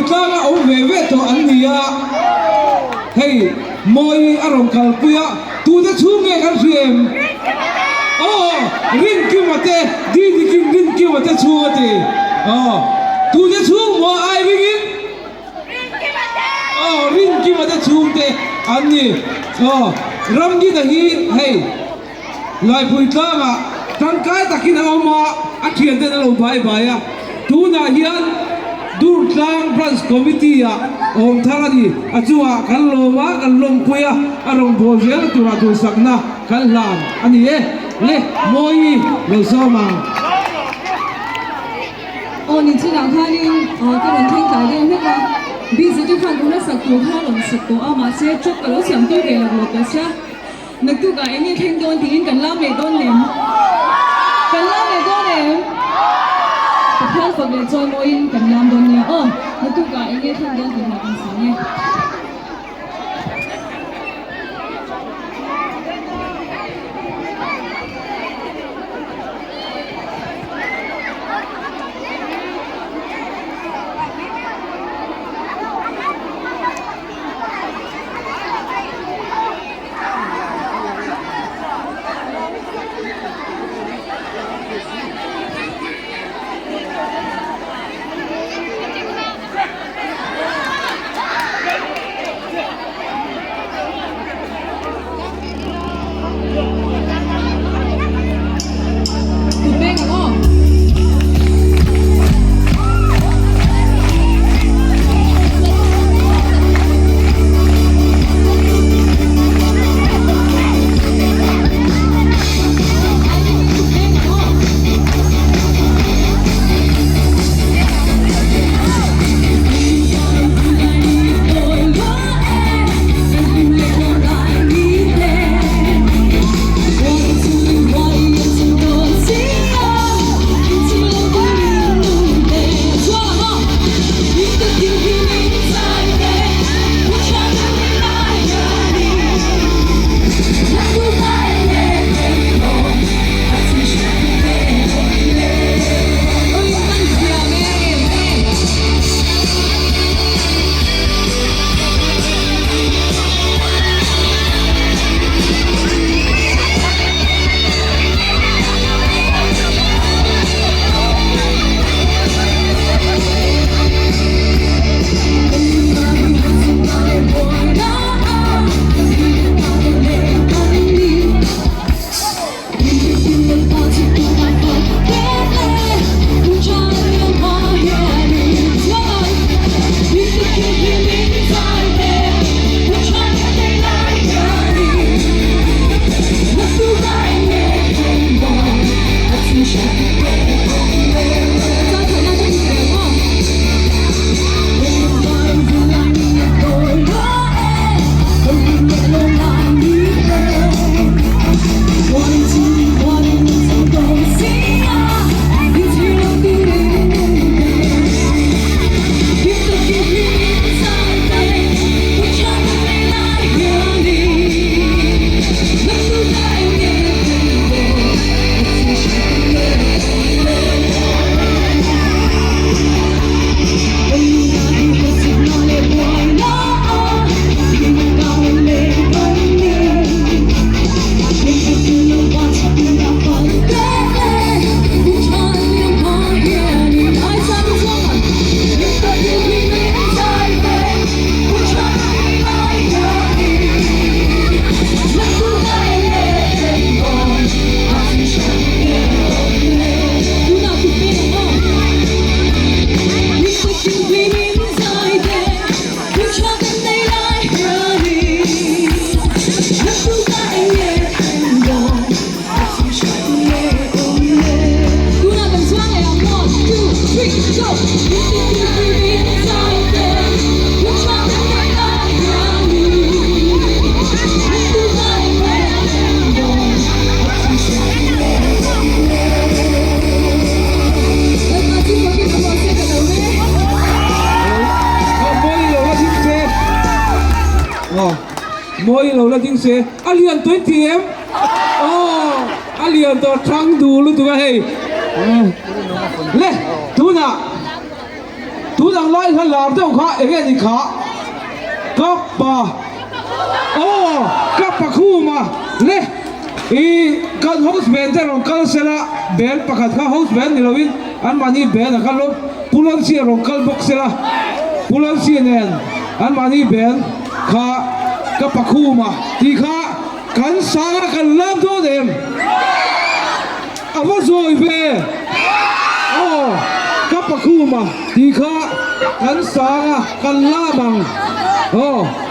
tlanga awm ve ve tawh an ni a, hei Mawii a rawn kalpui a, tute chhung nge kan hria em? Aw, Rinkima te, Didikin Rinkima te chhung a ti. Aw, tute chhung maw ai ringin? Aw, Rinkima te chhung te an ni. Aw, Ramgita hi hei. Laipui tlangah tangkai takin a awm a, a thianten a lo bai bai a. Tunah hian Durtlang Branch Committee ah awm thar a ni. A chungah kan lawm a, kan lawmpui a, a rawngbâwl zel turah duhsakna kan hlan a ni e. Le, Mawi lo sawm ang. Aw ni chinah khanin ka rawn thleng tlai deuh hlek a, busy te khan u hlasak tur kha a rawn sak tawh a, mahse truck ka lo siam tir ve lo lawk tawh sia. Naktuk ah eng nge thleng dawn tiin kan lam leh dawn em? Kan lam leh dawn em? Pathian fak leh chawi mawiin kan lam dawn nia aw. Naktuk ah eng nge thleng dawn tih hla kan sa nge. Kut beng ang aw. Mawi lo la ding se a lian tawh in ti em aw a lian tawh thang duh lutuk a hei le tunah. Tun ang lai hla lar deuh kha enge ni kha? Ka pa aw ka pa khum a le i kan house band te rawn kal sela band pakhat kha house band ni loin anmahni band a kha lo Pu Lalsi a rawn kal bawk sela Pu Lalsi nen anmahni band kha ka pa khum a tih kha kan sang a kan lam dawn em? A va zawi ve! Aw, ka pakhuma tih kha kan sang a, kan lam ang. Aw.